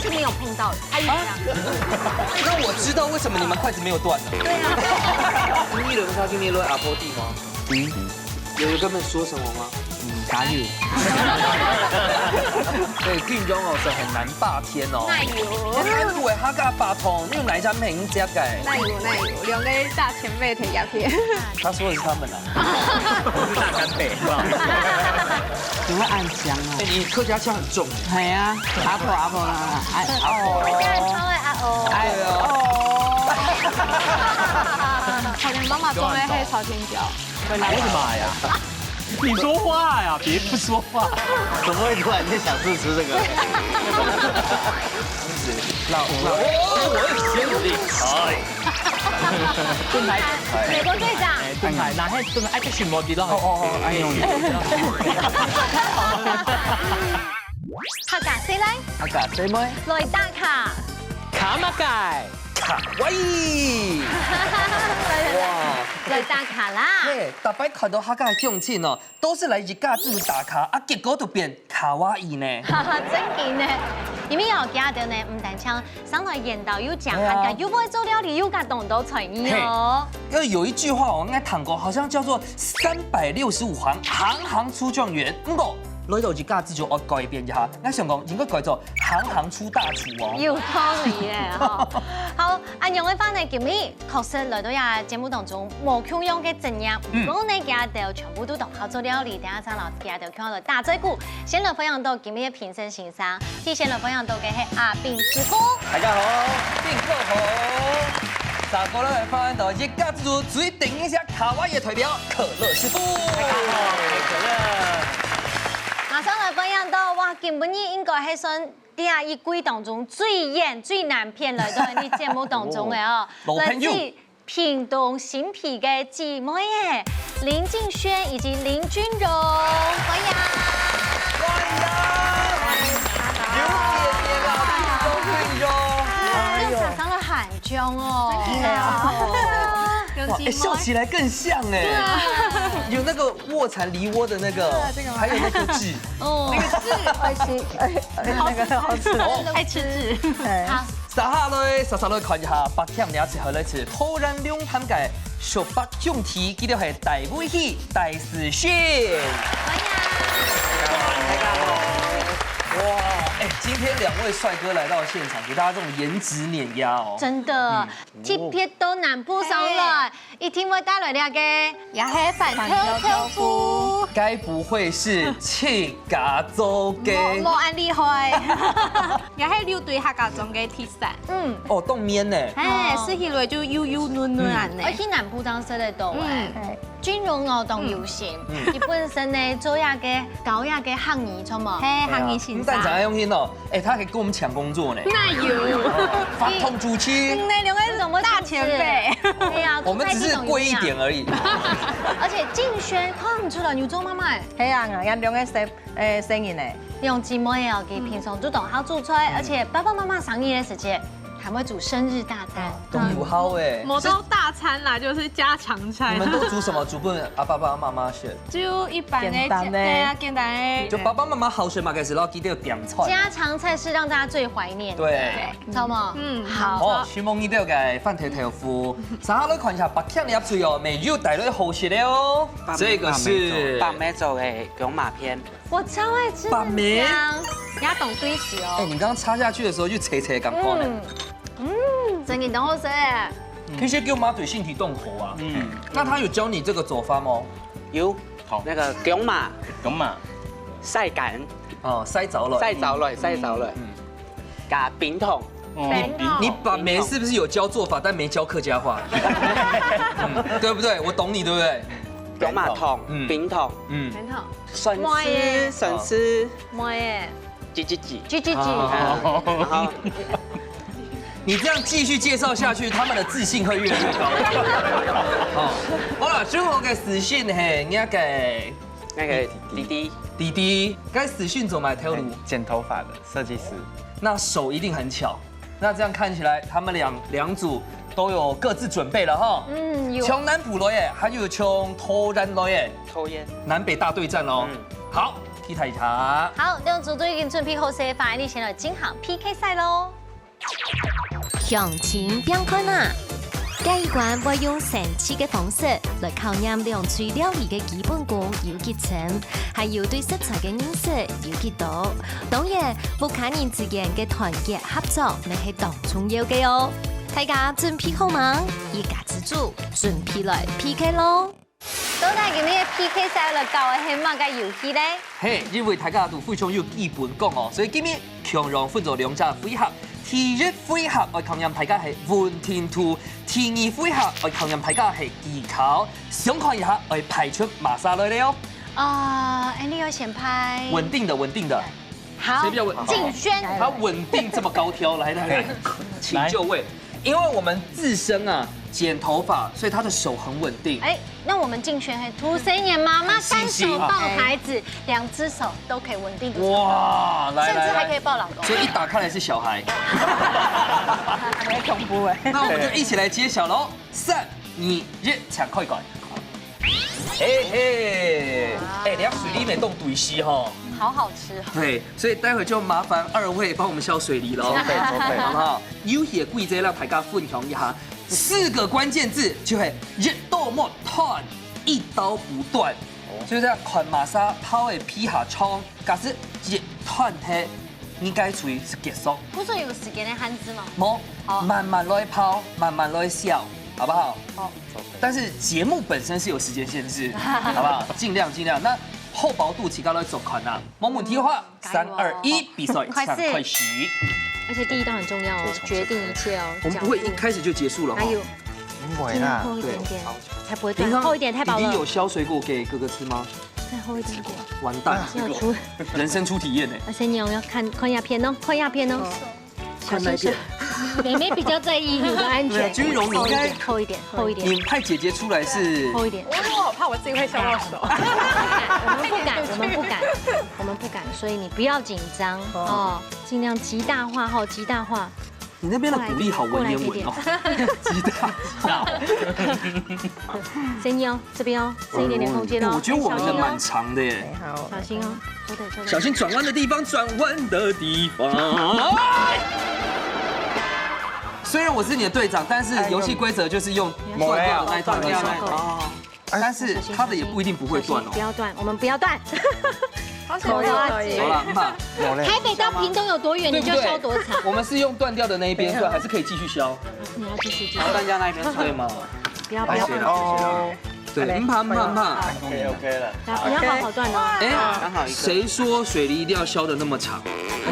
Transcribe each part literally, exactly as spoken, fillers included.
没有碰到，他一直这样。那我知道为什么你们筷子没有断了。对啊，你有看到今天的阿婆地吗？嗯，有人跟他们说什么吗？嗯，打有。对，定中哦是很难霸天哦。那有，哎，我还敢霸通，你有哪一家没人家改？那有，那有，两个大前辈在那边。他说的是他们啊。大干杯。就会按香哦哎，。你客家腔很重哎。系啊，阿婆阿婆啦，哎阿婆。大家稍微啊哦，哎对啊。好像妈妈中的黑朝天椒。我的妈呀！你说话呀，别不说话。怎么会突然间想试吃这个？老老哦，我的天哪！哎，美国队长，哎，对，那还真的哎，这什么地方？哦哦哦，哎呦，客家谁来？阿嘎谁妹？来打卡，卡马改。卡哇伊。哇，来打卡啦。嘿，大家看到客家的鄉亲哦，都是来一家子打卡啊，结果都變卡哇伊呢。哈哈，真个呢。因為哦，今日呢，毋單淨上來研討又講哎呀客家，又會做料理，又加當多才藝哦。因為有一句話哦，應該聽過，好像叫做三百六十五行，行行出狀元。不過，來到一家子就愛改變一下，那想講應該改做行行出大廚哦。有道理耶吼。好，恁樣个話呢，今日確實來到這節目當中，無共樣个職業，嗯毋過呢，佢兜全部都當好做料理，等下再來佢兜共下來打嘴鼓。先來歡迎到今日个評審先生，首先來歡迎到个係阿斌師傅。大家好，斌哥好。再過來歡迎到一家子最頂一下卡哇伊个代表可樂師傅。馬上來歡迎到，哇，今晡日應該係算這一季當中最遠、最難騙來到你節目當中个哦，老朋友來自屏東新埤个姊妹仔林靜軒以及林君榮，歡迎。歡迎，有點點啦，斌哥朋友。哎呦，上上个寒江哦。哎呀，哇，哎，笑起来更像哎，有那个卧蚕梨窝的那个，还有那个痣，哦，爱吃，哎，那个好吃。愛吃痣。哎，好，接下來，接下來看一下，北京這次好來自桃園龍潭个小北兄弟，佢就係戴維希、戴思訓。哇，哎，今天两位帅哥来到现场，给大家这种颜值碾压哦。真的，特別到南部上來，一定會帶來這个，也係番茄豆腐。该不会是自家做个？無，無恁厲害。也係留對客家庄个特色。嗯，哦，凍面呢？哎，食起來就幼幼嫩嫩恁呢。而且南部當食得到哎。君榮哦，當有心，佢本身呢做這个教這个客語，著無？嘿，客語先生。你但想要用心哦，哎，他可以跟我们抢工作呢。那有。发通主持。嗯，那兩个大前輩。哎呀，我们只是贵一点而已。而且靜軒看毋出來你做媽媽。係啊，𠊎兩个細，誒，細人呢。兩姊妹哦，佢平常都當好煮菜，而且爸爸媽媽生日个時節，還會煮生日大餐。都有好哎。無到大餐啦，就是家常菜。你们都煮什么？煮分阿爸爸妈妈吃。就一般的，簡單的對啊，簡單的。就爸爸妈妈好食嘛，开始然后记得点菜。家常菜是讓大家最懷念的，对。知道嗎？嗯，好。好，希望你都有个饭菜豆腐。接下来看一下，白天你要注意哦，没有带来好食的哦。这个是北美洲的公马片，我超愛吃北美很香，你要懂對時哎，哦。你刚刚插下去的时候就切切感觉呢。嗯，嗯，真的當好食哎。其实给我妈嘴性体动口啊。嗯，那他有教你这个做法吗？有，那个公马干嘛？晒干，哦，晒着了。晒着了，晒着了，嗯，加冰糖，冰糖你北美是不是有教做法，但没教客家话？嗯，对不对？我懂你，对不对？公马糖嗯，冰糖，嗯，很好，酸妈耶吃酸吃，妈耶，叽叽叽。叽叽叽。好啊然后你这样继续介绍下去，他们的自信会越来越高。哦，好了，最后个私信嘿，人家给那个弟弟，弟弟，该私信做么个头路？剪头发的设计师。那手一定很巧。那这样看起来，他们两两组都有各自准备了哈。嗯，有。从南部来耶，还有从桃园来耶，抽烟。南北大对战喽。嗯好，大家。好，兩組都已經準備好勢，歡迎你先來進行P K賽咯。 鄉親拚看啊！這一關會用生趣个方式來考驗兩隊料理个基本功有幾深，還有對食材个認識有幾多。當然，屋下人之間个團結合作乜係當重要个哦。大家準備好嗎？一家之煮，準備來P K咯！到底今日个P K賽來搞个係麼个遊戲呢？嘿，因為大家都非常有基本功哦，所以今日共樣分做兩隻回合。第一回合愛考驗大家係穩定度，第二回合愛考驗大家係技巧。想看一下愛派出麼儕來了哦。啊，Andy要先派。穩定的，穩定的。好，誰比較穩？敬軒。他穩定這麼高挑，來來來，請就位。因為我們自身啊剪頭髮，所以他的手很穩定。哎，那我們敬軒嘿，土生年媽媽單手抱孩子，兩隻手都可以穩定的。哇，來來來，甚至還可以抱老公。所以一打開來是小孩。很恐怖哎。那我們就一起來揭曉嘍。 三、二、一，請開蓋。嘿嘿，哎，這水梨乜當對時吼。好好吃哦。對，所以待會就麻煩二位幫我們削水梨嘍，好不好？遊戲个規則讓大家分享一下，四個關鍵字就係一刀無斷，一刀不斷。所以這樣看麼儕頭个皮下長， 假使一斷忒，你該出去就結束。不是有時間的限制嗎？無，好。慢慢來泡，慢慢來削，好不好？好。但是節目本身是有時間限制，好不好？盡量盡量。那厚薄度自家來做看啊，無問題的話，嗯，三二一，加油哦。比賽，快事。請開始。而且第一道很重要哦，決定一切哦。我們不會一開始就結束了哈。還有，不會啦。盡量厚一點點，對。才不會斷。平常厚一點，太薄了。已經有削水果給哥哥吃嗎？ 再厚一點點。完蛋，要出。人生初體驗哎。而且你有沒有看，看一下片哦，看一下片哦。小先生，妹妹比較在意你的安全。對啊，君榮，你應該厚一點，厚一點，厚一點。你派姐姐出來是厚一點。我好怕我自己會削到手。我們不敢，我們不敢，我們不敢，所以你不要緊張哦，盡量極大化吼，極大化。 你那邊的鼓勵好文言文哦。極大化。深一點哦，這邊哦，剩一點點空間哦。哎，我覺得我們的蠻長的耶。好，小心哦，收的，收的。小心轉彎的地方，轉彎的地方。哎！雖然我是你的隊長，但是遊戲規則就是用斷掉的那一段。斷掉那一段。哦。 但是它的也不一定不會斷哦。小心，不要斷，我們不要斷。好險，我都要接。好了，很棒。台北到屏東有多遠，你就削多長。對不對？我們是用斷掉的那一邊斷，對。還是可以繼續削？你要繼續，繼續。然後斷掉那一邊斷。對嗎？不要，不要，不要。謝謝啦，謝謝啦。哦。對，很棒，很棒，很棒。OK，OK了。來，你要好好斷哦。哎，剛好一個。誰說水梨一定要削得那麼長？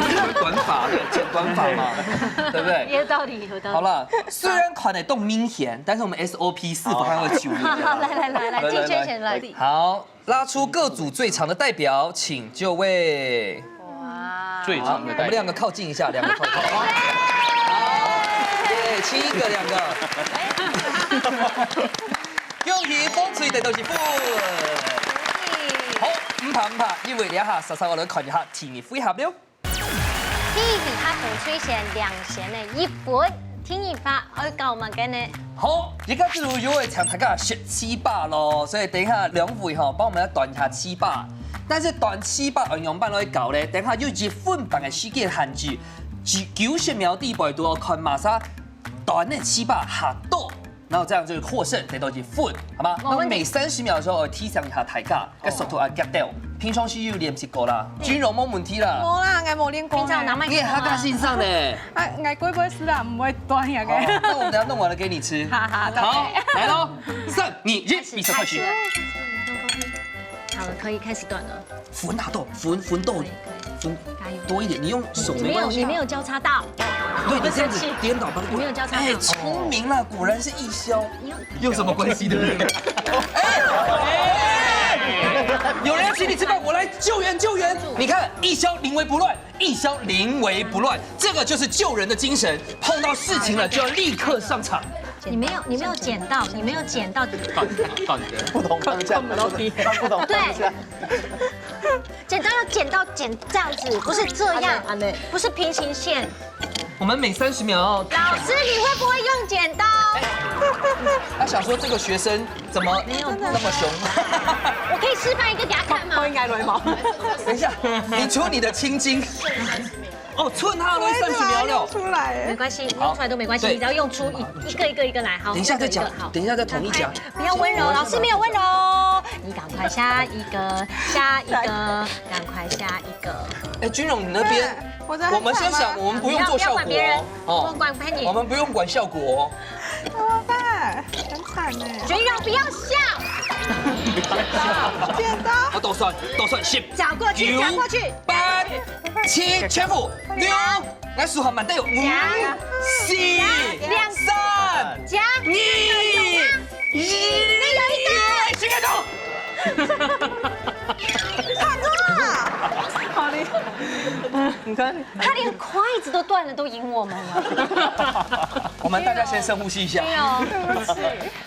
我們有短髮的，剪短髮嘛，對不對？也有道理，有道理。好了，雖然看得當明顯，但是我們S O P是否還會注意？好，來，來，來，來，來，來，敬軒先來。來，來，來。好，拉出各組最長的代表，請就位。哇。最長的代表。好，我們兩個靠近一下，兩個靠近。好，耶，親一個，兩個。恭喜紅隊得到一分。好，毋怕毋怕，因為這下煞煞𠊎來看一下第二回合了。 第一題，紅隊先領先个一分，第二題愛搞麼个呢？好，這下就有會請大家食粢粑咯，所以等一下兩位吼，幫我們來端一下粢粑。但是端粢粑愛仰般來搞呢？等一下有一分半个時間限制，九，九十秒底背都要看麼儕端个粢粑較多。 然後這樣就獲勝，得到一分，好嗎？沒問題。那每三十秒的時候，我提醒一下大家，該速度要加快。平常時有練習過啦，君榮無問題啦。無啦，𠊎無練過呢。平常拿麥克風啊。你也哈卡先生呢？啊，𠊎乖乖食啦，毋會斷呀，該。好，那我們等下弄完了給你吃。哈哈，好，OK。來咯，三、二、一，比賽開始。開始。好了，可以開始斷了。 分拿到，分，分到，可以，可以。分加油。多一點，你用手沒關係啊。你沒有，你沒有交叉到。對，你這樣子顛倒，把它，你沒有交叉到。哎，聰明啦，果然是義消。你要，有什麼關係，對不對？哎，哎，有人要請你吃飯，我來救援，救援。你看，義消臨危不亂，義消臨危不亂，這個就是救人的精神。碰到事情了，就要立刻上場。你沒有，你沒有撿到，你沒有撿到。斷掉，斷掉。不同方向，看不到邊。不同方向。對。 剪刀要剪到剪這樣子，不是這樣，按呢，按呢。不是平行線。我们每三十秒要。老师，你会不会用剪刀？他想说这个学生怎么那么凶？我可以示范一个给他看吗？我应该来吗？等一下，你出你的青筋。哦，寸他了，三十秒了。出来。没关系，你用出来都没关系，你只要用出一一个一个一个来，好。等一下再讲，等一下再统一讲。不要温柔，老师没有温柔。你赶快下一个，下一个，赶快下一个。哎，君荣，你那边，我们先想，我们不用做效果哦。哦，我们不用管效果哦。怎么办？很惨哎。君荣不要笑。剪刀。我倒算，倒算，十。找过去，找过去。八，七，全部六。 来，数好，慢点，五，四，两，三，加，二，一，你有一个，新的头。看错了。好嘞，你看，他连筷子都断了，都赢我们了。我们大家先深呼吸一下。没有，对不起，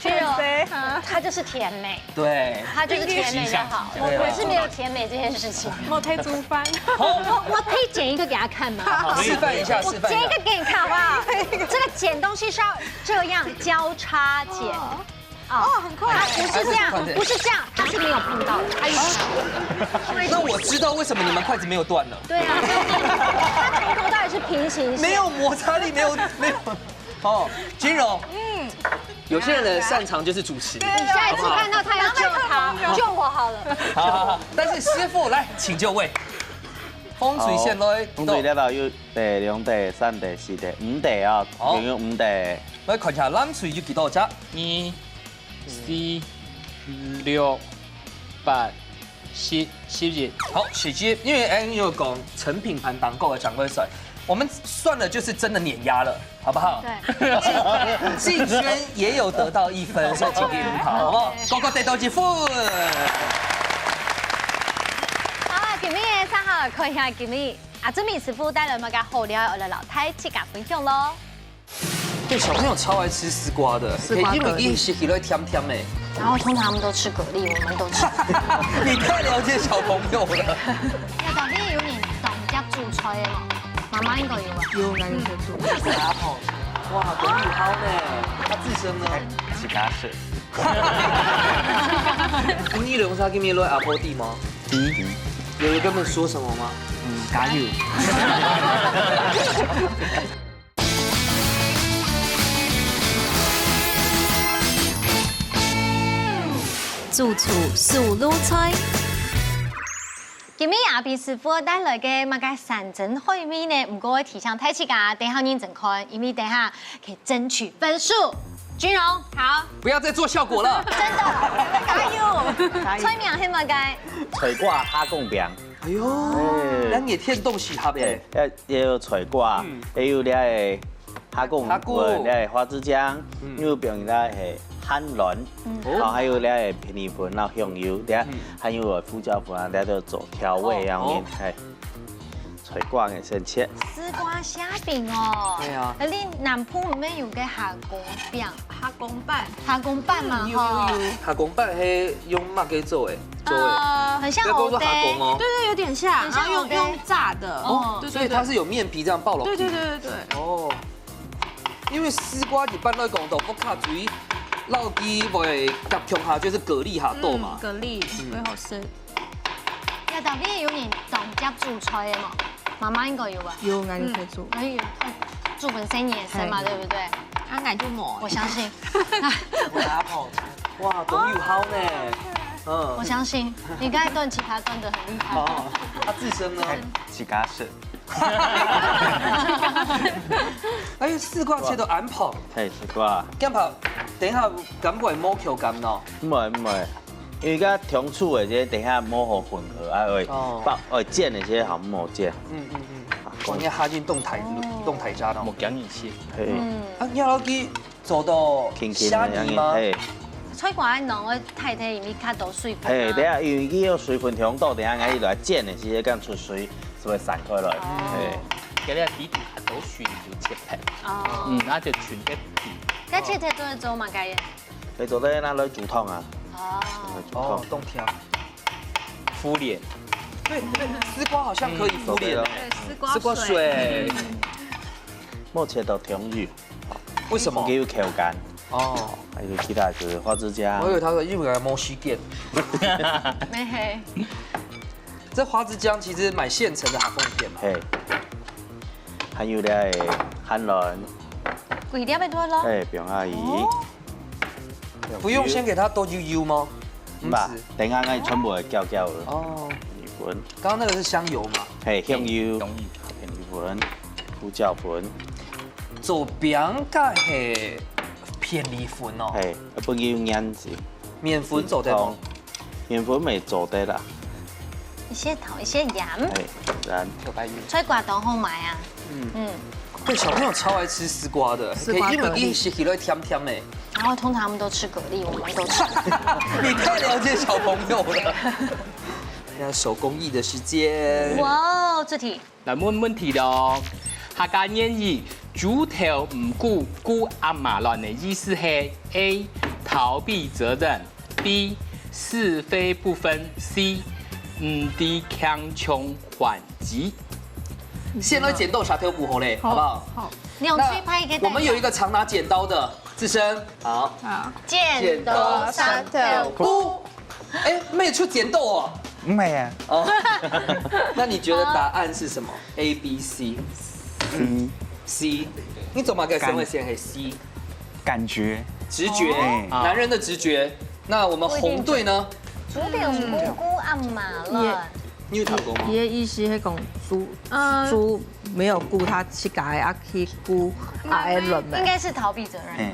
没有，谁？他就是甜美。 对，他就是甜美就好，我是没有甜美这件事情。我太猪翻。好，我我可以剪一个给他看吗？示范一下，示范一下。我剪一个给你看好不好？这个剪东西是要这样交叉剪。哦，很快。它不是这样，不是这样，它是没有碰到的，它有。那我知道为什么你们筷子没有断了。对啊，它从头到尾是平行线。没有摩擦力，没有没有。哦，君荣，嗯，有些人的擅长就是主持。你下一次看到他要救他，救我好了。好好好，但是师傅来，请就位。风水线来，风水这包有第一、第二、第三、第四、第五、第啊，好，共有五个。来看一下蓝水有几多只？二、四、六、八、十、十一。好，十一，因为哎，你有讲成品盘当高的掌柜算，我们算的就是真的碾压了。 好不好？对。静萱也有得到一分，所以请给你们跑，好不好？哥哥得到一分。好啦，今日个上好来看一下，今日阿珍美师傅帶來麼个好料，愛來摎大自家分享咯。对，小朋友超爱吃丝瓜的，丝瓜因为一吃起来甜甜的。然后通常他们都吃蛤蜊，我们都吃。你太了解小朋友了。要找你有人当家煮菜的嘛？妈妈应该有吧？有，那个可以煮。哇，等你好呢，他自身呢？自家食。你兩儕今日來阿婆地嗎？嗯。有有跟他们说什么吗？嗯，加油。主厨手路菜。 今日阿比師傅帶來个麼个山珍海味呢？毋過提醒大自家，等下認真看，因為等下可以爭取分數。君榮，好。不要再做效果了。真的，加油！菜名係麼个？菜瓜蝦公餅。哎呦，哎。咱也天凍喜合耶。哎，也有菜瓜，嗯。也有這个 蝦公，蝦公。有這个花枝漿，嗯。又放這个蜆卵，嗯。哦，還有這个片栗粉，然後香油，這，嗯。還有胡椒粉啊，這都做調味樣哦，哦。嘿，菜瓜个生切。絲瓜蝦餅哦。對啊。呃，你南部毋係有个蝦公餅？蝦公粄。蝦公粄嘛，嗯，有，有，有。吼。蝦公粄係用麼个做个？ 做个。呃，很像要講做蝦公哦。對，對，有點像，很像然後用，蚵仔。用炸的。哦，對，對，所以它是有面皮這樣包落去。對，對，對，對，對。哦，因為絲瓜一般來講都不卡嘴，落去會夾共下，就是蛤蜊下肚嘛。嗯，蛤蜊，嗯。會好食。這到底有人當家煮菜的嘛？媽媽應該有吧？有，𠊎有在做。嗯，哎，煮分細人仔食嘛，嘿。對不對？啊，𠊎就無。我相信。哇，好 哇，都有好呢。嗯。我相信你剛才斷其他斷得很厲害。哦，他自身呢？哎，自家食。哎，絲瓜切到恁薄。嘿，絲瓜。恁薄，等一下敢會無口感喏？毋會，毋會，因為佢同處理這等一下無好混合，啊，會哦。爆，會煎个時候無煎。嗯，嗯，嗯。啊，我應該下進凍台，哦。凍台渣咯。無驚你切。嘿。嗯。啊，你要去 做到輕輕个樣仔，蝦仁嗎？嘿。菜瓜愛弄个太太，因為較多水分啊。嘿，等下，因為佢有水分忒多，等下𠊎來煎个時間出水，就會散開來。哦。嘿。今日弟弟較多水就切忒。哦。嗯，那就全个皮。該切忒都係做麼个？你做得拿來煮湯啊。哦。煮湯。哦，凍湯。敷臉。對，對，絲瓜好像可以敷臉。嗯，對，絲瓜水。絲瓜水。嗯。無切到長幼，為什麼？佢有口感。哦，還有其他就是花枝漿。我以為他說因為沒時間。沒嘿。這花枝漿其實買現成的還方便嘛。嘿，還有咧，蜆卵。幾粒个多咯？嘿，放下去。哦。不用先給它剁幼幼嗎？毋係，等下𠊎全部會攪攪个。哦。米粉。剛剛那個是香油嘛？嘿，香油、香油、胡椒粉、胡椒粉。做餅該係便利粉哦。嘿，本有黏子。麵粉做得無？麵粉乜做得啦。一些糖，一些鹽。嘿，然。菜瓜當好買啊。嗯。嗯。對，小朋友超愛吃絲瓜的，絲瓜蛤蜊。可以，因為佢食起來甜甜的。然後通常他們都吃蛤蜊，我們都吃。你太了解小朋友了。現在手工藝的時間。哇哦，這題。來問問題咯。客家諺語「豬頭毋顧顧阿嫲卵」的意思係：A、逃避責任，B、是非不分，C、毋知輕重緩急。先來剪刀石頭布好咧，好，好不好？好。兩歲拍一個蛋糕。那我們有一個常拿剪刀的，志深，好。好。剪刀石頭布。哎，乜出剪刀哦。毋係啊。哦。那你覺得答案是什麼？A、B、C。C。C。你做麼个想會選係C？感覺。直覺，哎。男人的直覺。那我們紅隊呢？豬頭毋顧顧阿嫲卵。你有聽過嗎？佢个意思係講豬，呃，豬沒有顧他自家个，啊，去顧阿个卵咩？應該是逃避責任。哎。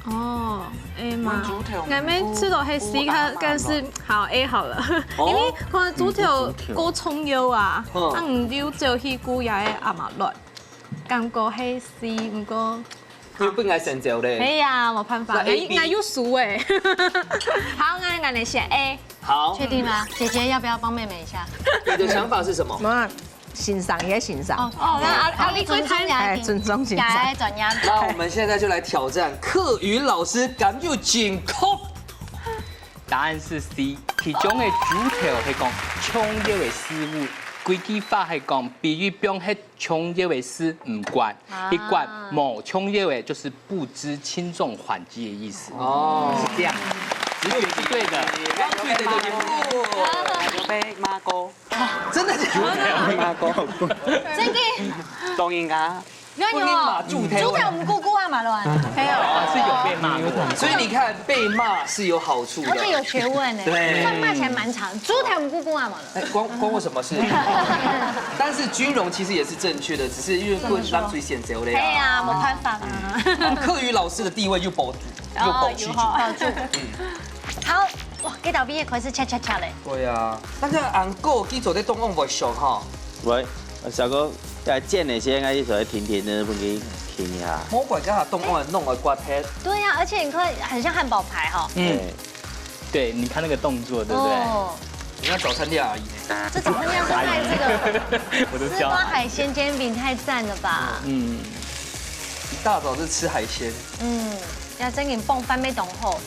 哦，會嘛。𠊎每次都係C，但是好，A好了。哦。因為可能豬頭過重要啊，嗯。啊，你就只有去顧佢个阿嫲卵，感覺係C，毋過 你本來選擇咧。可以啊，沒辦法，那A、B。𠊎，𠊎有輸欸。好，𠊎，𠊎來選A。好。確定嗎？姐姐要不要幫妹妹一下？你的想法是什麼？無啊，欣賞也欣賞。哦，哦，那啊，啊，你尊重人家。哎，尊重欣賞。也愛專業。那我們現在就來挑戰克瑜老師，敢有緊扣？答案是C，其中个豬頭係講重要个事物，歸句話係講，比喻放忒重要个事毋管。 啊。一罐無重要个，就是不知輕重緩急的意思。哦。是這樣子。直覺是對的。有被罵過。真的假的？有被罵過。真的？當然啊。有啊，有啊。豬頭毋顧顧阿嫲卵。還有。啊，是有被罵過。所以你看，被罵是有好處的。而且有學問欸。對。罵，罵起來蠻長。豬頭毋顧顧阿嫲卵。 哎，關，關我什麼事？但是君蓉其實也是正確的，只是因為不能當最選擇的呀。可以啊，沒辦法啊。嗯。克瑜老師的地位又保，又保持住。哦，有哈。保住。嗯。好，哇，這道題也開始恰恰恰嘞。對啊，那個紅哥，佢做得當安會上哈。喂，小哥，在煎的時間，應該一直在停停的，不給停一下。魔鬼跟他動物弄了刮忒。對呀，而且你看，很像漢堡排哈。嗯。哎。 對，你看那個動作，對不對？哦。人家早餐店阿姨呢。這早餐店是賣這個我都笑。絲瓜海鮮煎餅，太讚了吧！嗯。一大早就吃海鮮。嗯，愛正經傍飯乜當好。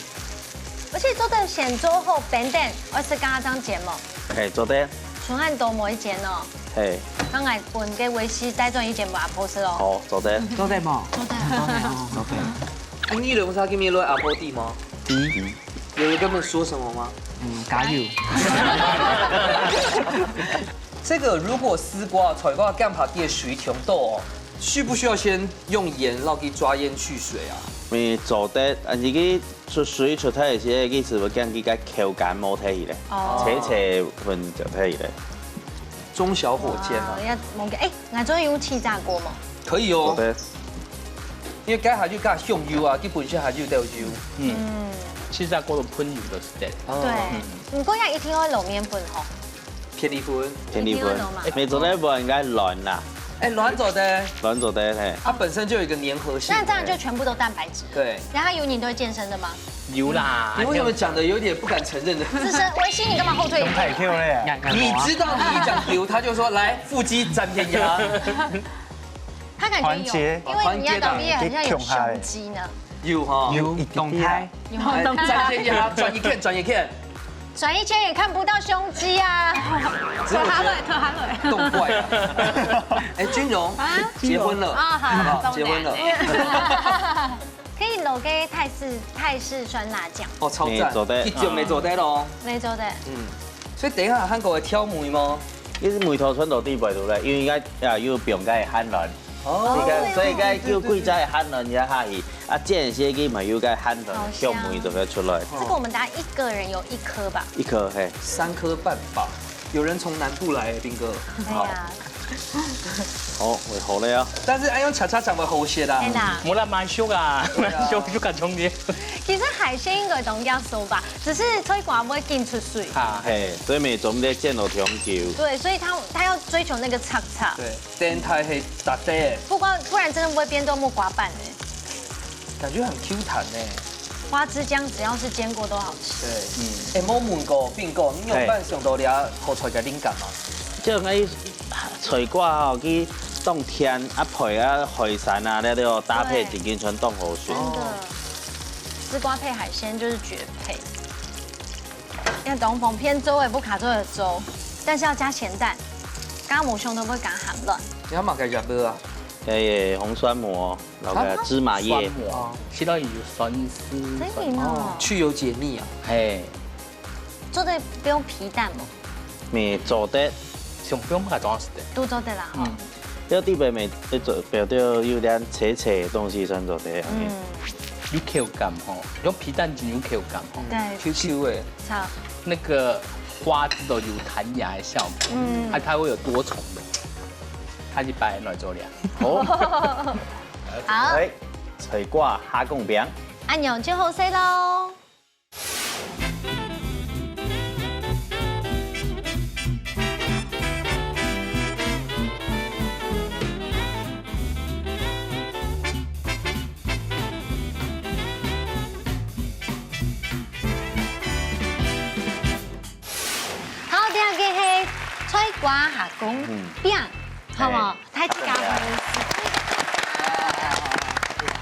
而且做得先做好，冰等，愛食加張煎無？嘿，做得。剩下都無一煎哦。嘿。剛才分給維西帶轉一煎分阿婆食咯。好，做得。做得無？做得。做得哦。做得。你兩儕今日來阿婆店無？嗯。 有人跟他們說什麼嗎？嗯，加油。這個如果絲瓜、菜瓜、薑白佢个水忒多哦，需不需要先用鹽落去抓鹽去水啊？你做得，啊，你去出水出忒个時候，佢係會驚佢个口感無忒去咧，哦。脆脆粉就忒去咧。中小火煎啊。哇，要猛个，哎，𠊎做得用氣炸鍋無？可以哦。做得。因為該下就加香油啊，佢本身還有豆油。嗯。嗯。氣炸鍋个噴油就係得。哦。對。嗯。毋過也一定愛落麵粉吼。便利粉。便利粉。一定愛落嘛。哎，你做得無應該卵啦。哎，卵做得。卵做得，嘿。它本身就有一個黏合性。那這樣就全部都蛋白質。對。然後它有你都會健身的嗎？有啦。你為什麼講得有點不敢承認呢？資深，維西，你幹嘛後退一步？太Q了。你知道你一講油，他就說：「來，腹肌展現一下。」 他感覺有，團結。因為你要當兵很像有胸肌呢。有哈。有一點點。動態。有哈，哎，展現一下，轉一圈，轉一圈。轉一圈也看不到胸肌啊。只有我覺得拖下來，拖下來。動壞了。哎，君榮啊結婚了啊，好了，不好？結婚了。可以摎个泰式泰式酸辣醬，哦，超讚，你做得一種沒做得咯。沒錯的。嗯，所以等一下韓國會挑梅嗎？你是梅頭穿到底背對不對？因為應該啊有放該个蜆卵，哦所以該所以該有幾隻个蜆卵也下去，啊，煎些个嘛有該蜆卵好香香味就會出來。這個我們大家一個人有一顆吧。一顆嘿，三顆半吧。有人從南部來，斌哥。哎呀，哦，會好了啊。但是愛用恰恰醬會好些啦。天。哪！無啦，蠻熟啊，對啊蠻熟就較重點。其實海鮮應該都要熟吧，只是菜瓜會緊出水。啊，嘿，所以每種都煎到長久。對，所以他他要追求那個脆脆，對，電台係打的，不過不然真的會變做木瓜粄哎。感覺很 Q 彈呢。花枝漿只要是煎過都好吃。對，嗯，哎，無問過斌哥，你有辦想到你啊好菜个靈感嗎？就係菜瓜吼，佢當甜啊，配啊海產啊，這個搭配正經全當好食。真的，絲瓜配海鮮就是絕配。因為東風偏州也不卡州的州，但是要加鹹蛋，剛剛我兄都會加鹹卵，你要買个什麼啊？誒，紅酸蘑，然後芝麻葉酸，蘑。食落去有酸絲。真的哦。去油解膩啊。嘿，做得不用皮蛋嗎？你做得，上不用買多少的。都做得啦哈。嗯，要特別美，做表弟有點脆脆的東西算做得。嗯，有口感吼，用皮蛋就有口感吼。對， QQ 哎，好，那個花枝都有彈牙的效果，嗯它它會有多重的，它一般來做料。好，好，來，菜瓜蝦公餅。恁樣就好勢咯。好，第二個係菜瓜蝦公餅，好無？大家歡迎。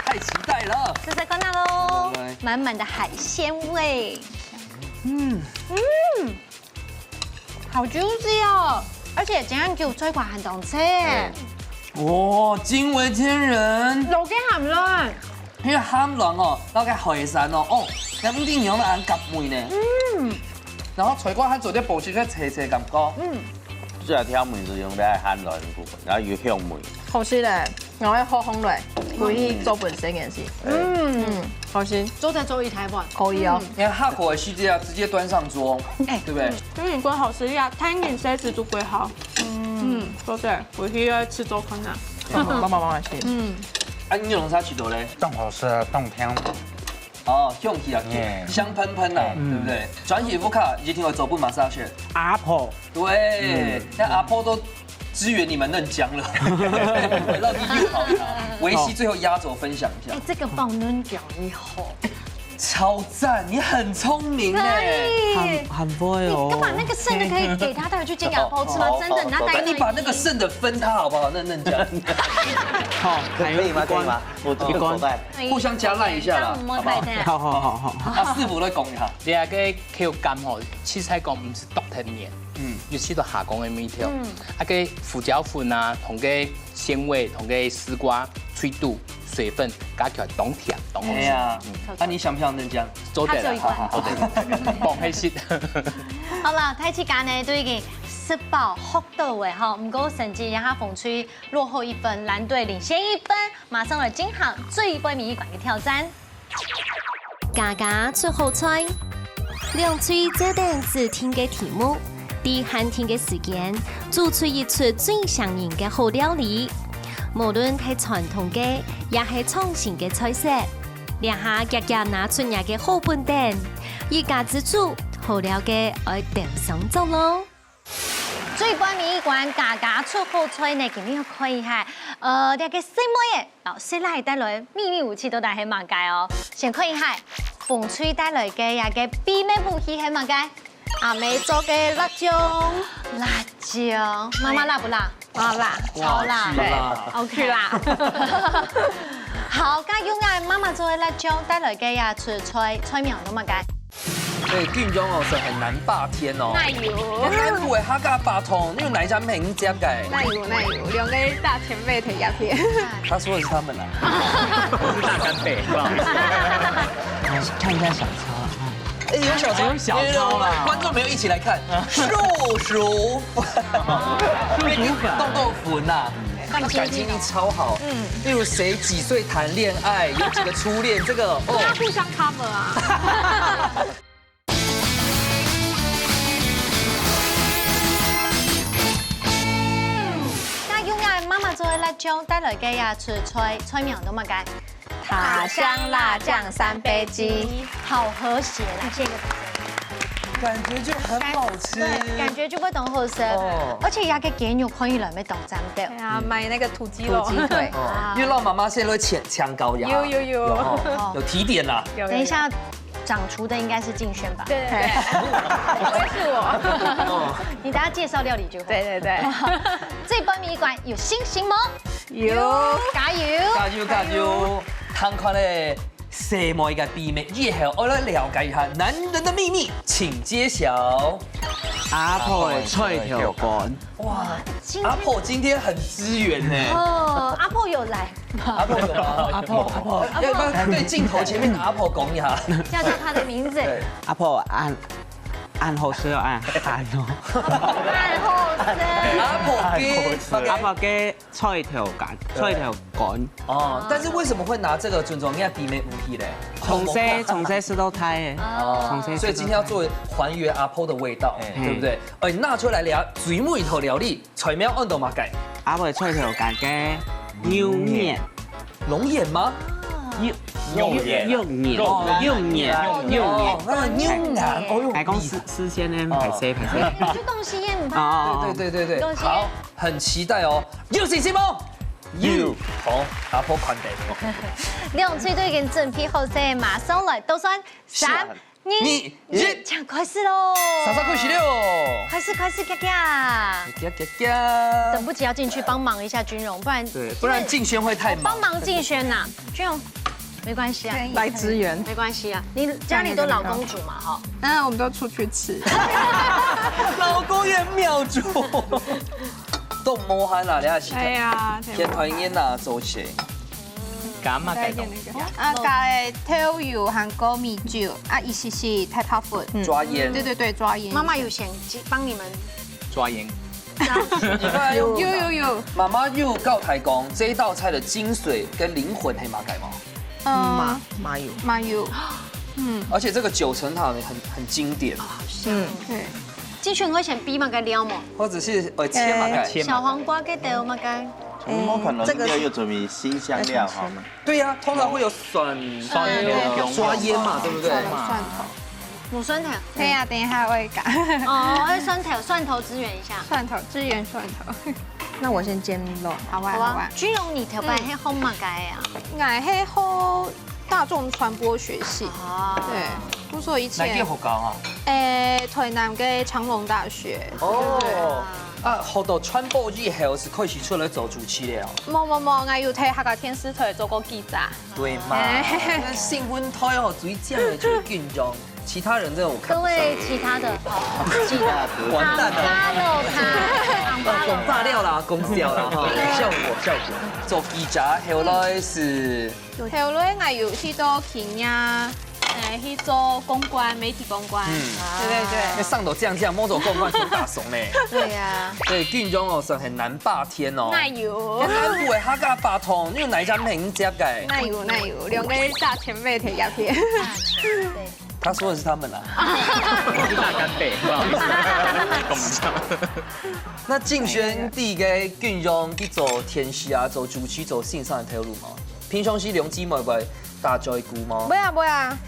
太期待了。試試看啊咯來來來，滿滿的海鮮味。嗯，嗯，好 juicy 哦，而且這樣就菜瓜還當脆。哇，驚為天人。老雞鹹卵，因為鹹卵哦，那個海產哦，哦，那一定有那很合味呢。嗯，然後菜瓜還做得保持个脆脆感覺。嗯，主要挑味係用在鹹卵的部分，然後有香味。好食咧，然後好烘咧，可以做本身个事。嗯，嗯，好食，做得做一台灣。可以哦。你看下口的時節啊，直接端上桌，哎對不對？因為你講好食呀，餐飲設施都幾好。嗯，對，我需要吃做看啊。慢慢慢慢吃。嗯，啊，你用啥去做嘞？當好食啊，當香。哦，香氣啊，耶香噴噴啊，對不對？轉去屋下一定會做不 massage。阿婆，對，那阿婆都支援你們嫩江了，讓你又好了。維西最後壓軸分享一下哎，，這個爆嫩醬以後，超讚，你很聰明哎。很很會哦。你幹嘛那個剩的可以給他帶回去煎給阿婆吃嗎？真的，你要帶哎，你把那個剩的分他好不好？嫩嫩江，好，可以嗎？可以嗎？我一關口袋。互相加賴一下啦，莫太太。好好好好。啊，師傅來講一下。你啊个口感吼，其實講毋係獨特面，嗯，有試到下講个味道。嗯啊个胡椒粉啊，同个鮮味，同个絲瓜脆度、水分，加起來當甜，當好食。哎呀，那你想不想嫩江？做得啦，他只有一罐好好好，放開心。好了，大自家呢都已經食飽喝到位哈，毋過成績也下紅隊落後一分，藍隊領先一分，馬上來進行最尾一關个挑戰。家家出好菜，兩隊照等指定个題目，在限定个時間，做出一出最像人个好料理。無論係傳統个，也係創新个菜色，這下遽遽拿出若个好本等，一家之煮，好料个愛登上桌咯。最尾一關，家家出好菜呢，今日要看一下，呃，這个細妹仔，老師來帶來秘密武器到底係麼个哦？先看一下，紅隊帶來个這个秘密武器係麼个？阿妹做个辣醬，辣椒，媽媽辣不辣？好啦，超辣。辣，OK啦。好，該用啊媽媽做个辣椒帶來个呀，出菜菜名係麼个？對，俊榮哦，係很難霸天哦。哪有？南部个客家話通，你有哪一家毋係你接个？哪有，哪有，兩個大前輩在這片。他說的是他們啦。我是大干貝，不好意思。看一下小抄啊。哎，有小抄，有小抄啦。觀眾朋友一起來看，叔叔，叔叔粉，凍豆腐呐，他們感情力超好。嗯，例如誰幾歲談戀愛，有幾個初戀，這個哦，互相 cover 啊。該用啊，媽媽做个辣椒帶來个呀，出菜菜名都麼个？塔香辣醬三杯雞，好和諧啦，這個感覺就很好吃。對，感覺就會當好食，哦，而且佢个雞肉看起來會當讚个。對啊，買那個土雞肉。土雞腿。哦，因為讓媽媽現在都會強強高壓。有有有。有哦，有提點啦。有有有。等一下，掌廚的應該是敬軒吧？對對對，不會是我。哦，你等下介紹料理就好。對對對。這半米一關有信心嗎？有。加油！加油加油！聽看咧，細妹个秘密以後，我來了解一下男人的秘密，請揭曉。阿婆个菜頭乾。哇，今天阿婆今天很支援呢。哦，阿婆有來。阿婆有嗎？阿婆，阿婆。要不要對鏡頭前面的阿婆講一下？叫叫她的名字。對。阿婆，恁，恁好食哦，恁鹹哦。恁好食。阿婆个，阿婆个菜頭乾，菜頭乾。哦，但是為什麼會拿這個尊重人家弟妹武器嘞？從細，從細食到大个。哦，從細食到大。所以今天要做還原阿婆的味道，哎。對不對？哎，拿出來料，最尾一道料理，菜名安到麼个？阿婆个菜頭乾个肉圓。龍眼嗎？肉，肉圓。肉圓，肉圓，肉圓。哦，那個牛眼，哦喲，還講四，四線呢，哦。歹勢，歹勢。就東西宴吧。哦，哦，哦。對，對，對，對，對。東西宴。好，很期待哦。有信心嗎？有。好，阿婆款待。兩隊都已經準備好勢，馬上來倒算。三、二、一，請開始咯！煞煞開始了！開始，開始，遽遽！遽遽遽！等不及要進去幫忙一下君榮，不然，對，不然敬軒會太忙。幫忙敬軒吶，君榮，沒關係啊，可以，來支援。沒關係啊，你家裡都老公煮嘛，哈。嗯，我們都出去吃。老公也很妙煮。都無閒啦，你看，哎呀，天團圓啊，做事。 加麼个東西？啊，加个豆油還過米酒，啊，一息息大白粉。嗯。抓醃。對對對，抓醃。媽媽有先幫你們抓醃。有，有，有。媽媽有教大家講，這道菜的精髓跟靈魂係麼个嗎？嗯。麻，麻油。麻油。嗯。而且這個九層塔很，很經典。嗯。對。敬軒會先備麼个料嗎？或者是，呃，切麼个？呃，切麼个？小黃瓜跟豆麼个？ 嗯，這個是，應該有準備辛香料哈。對呀，通常會有蒜、蒜頭、嗯，對，抓醃嘛，對不對？蒜頭，蒜頭。有蒜頭。對呀，等一下我會加。哦，要蒜頭，蒜頭支援一下。蒜頭，支援蒜頭。那我先煎肉。好啊，好啊，好啊。君榮，你頭擺係學麼个啊？嗯。𠊎係學大眾傳播學系。哦。對，故所以前，哪間學校啊？誒，台南个長榮大學。哦。對。 啊，學到傳播以後係開始出來做主持了哦。無無無，𠊎有在客家電視台做過記者。對嘛，哎。那新聞台哦，最靚的就是俊榮，其他人真的我看不上。各位其他的，哦，記得完蛋了。follow他，哦，講罷了啦，講笑啦，哈，效果效果。做記者後來係 後來𠊎有去到企業，誒，去做公關，媒體公關。嗯。對對對。那上頭這樣這樣，摸走公關手打慫呢。對呀。對，俊榮哦，算很難霸天哦。哪有？南部个客家話通，你有哪一家毋係你接个？哪有哪有，兩個大前輩在這片。對。他說的是他們啦。我是大干貝，不好意思，跟你講一下。那敬軒在該俊榮去做電視啊，做主持，做線上个頭路無？ 平常時兩姊妹會打嘴鼓嗎？會啊，會啊，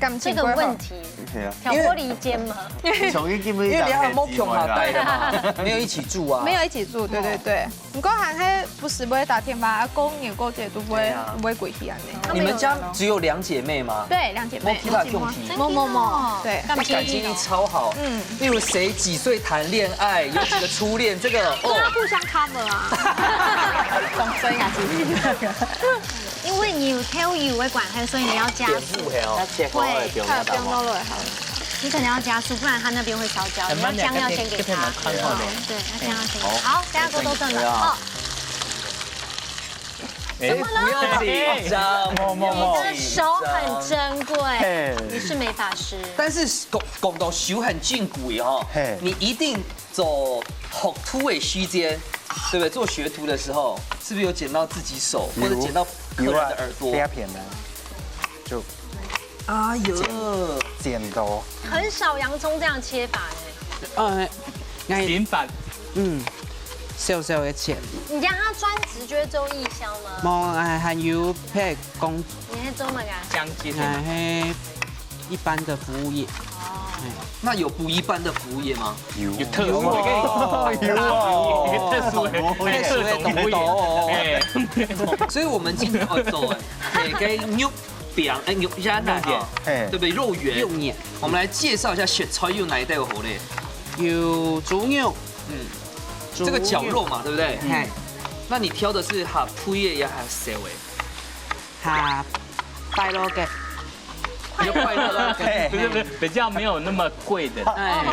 感情會好。這個問題，對啊。挑撥離間嘛。因為，因為你還沒共下戴的嘛，沒有一起住啊。沒有一起住，對對對。毋過還係不時會打電話，啊，過年過節都會，對啊。會過去恁樣。你們家只有兩姐妹嗎？對，兩姐妹。沒其他兄弟？沒沒沒。對。感情力超好。嗯。例如誰幾歲談戀愛，有幾個初戀，這個，哦。互相 cover 啊。講真啊，其實。 因為你有豆油个關係，所以你要加水。點火係哦。要切開來，對。放落來，好了。你可能要加速，不然它那边会烧焦。你要姜要先给它。慢慢地，可以，可以慢慢看好了。对，要姜要先给它。好，好，等下锅都炖了。哎，好。哎，不要紧张，莫，莫，莫。你的手很珍贵，嘿。你是美发师。但是讲，讲到手很珍贵哈，嘿。你一定做学徒的时间，对不对？做学徒的时候，是不是有剪到自己手，或者剪到客人的耳朵？有啊，有啊，这片呢，就哎呦，剪，剪刀。很少洋葱这样切法哎。呃，哎，平凡。嗯，小小的切。你这样它专职就会做义消吗？无，哎，还有配工，你还做么个？讲解。哎，嘿，一般的服务业。哦。哎。那有不一般的服务业吗？有。有特殊的，有啊，有啊。有特殊的，特殊的动作哦。哎。所以我们今天要做，哎，给牛 饼，哎，牛，现在那点，嘿。对不对？肉圆。肉圆。我们来介绍一下食材有哪一道好嘞？有猪肉。嗯，猪肉。这个绞肉嘛，对不对？嘿。那你挑的是哈，肥的也还是瘦的？哈，快乐个。比较快乐的。嘿。不是，不是，比较没有那么贵的。哎。